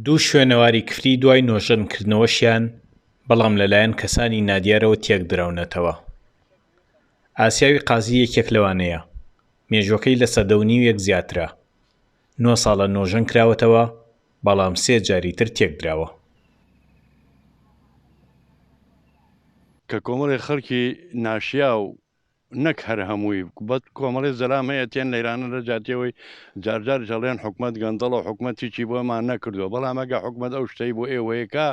دوو شوێنەواری کفری دوای نۆژەنکردنەوەشیان، بەڵام لەلایەن کەسانی نادیارەوە تێکدراونەتەوە. ئاسیاوی قازی یەکێک لەوانەیە، مێژووەکەی لە سەدە و نیوێک زیاترە. نۆ ساڵە نۆژەن کراوەتەوە، بەڵام سێ جاری تر تێکدراوە. کە کۆمەڵێ خەڵکی ناشیاو نەک هەر هەمووی بەس کۆمەڵێ زەلام هەیە تێن لەیرانە لە جاتیەوەی جارجار جەڵێن حکومەت گەندەڵە حکومەت هیچی بۆمان نەکردووە بەڵام ئەگە حکومەت ئەو شتەی بۆ ئێوەیەکە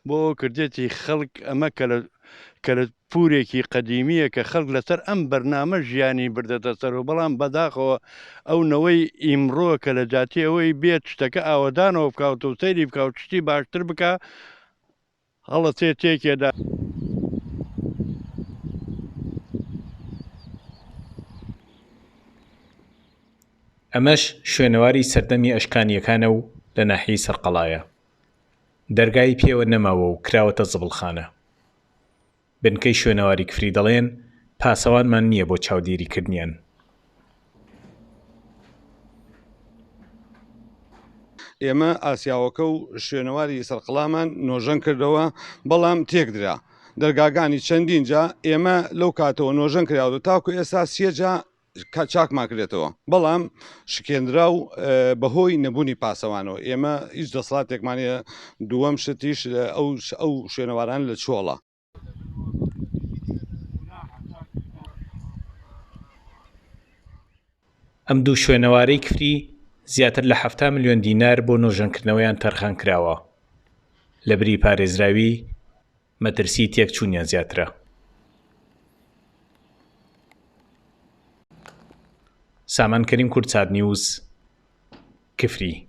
بۆ ئەو کردێتی خەڵک ئەمە کە لە کە لە پورێکی قەدیمیە کە خەڵک لەسەر ئەم بەرنامە ژیانی بردەتە سەر و بەڵام بەداخەوە ئەو نەوەی ئیمڕۆ کە لە جاتی ئەوەی بێت شتەکە ئاوەدانەوە بکات و سەیری بکات و شتی باشتر بکا هەڵەچێ تێکێدا. ئەمەش شوێنەواری سەردەمی ئەشکانییەکانە و لە ناحیەی سەرقەڵایە. دەرگای پێوە نەماوە و کراوەتە زبڵخانە. بنکەی شوێنەواری کفری دەڵێن، پاسەوانمان نییە بۆ چاودێریکردنیان. ئێمە ئاسیاوەکە و شوێنەواری سەرقڵامان نۆژەن کردەوە، بەڵام تێکدرا. دەرگاکانی چەندین جا ئێمە لەو کاتەوە نۆژەن کراوە تاکو ئێستا سێ جا چاکمان کردێتەوە بەڵام شکێنرا و بەهۆی نەبوونی پاسەوانەوە ئێمە هیچ دەسەڵاتێکمان هەیە دووەم شتیش ئەو ئەو شوێنەواران لە چۆڵە. ئەم دوو شوێنەوارەی کفری زیاتر لە 70 ملیۆن دینار بۆ نۆژەنکردنەوەیان تەرخان کراوە، لەبری پارێزراوی، مەترسیی تێکچوونیان زیاترە. سامان کەریم کوردسات نیوز، کفری.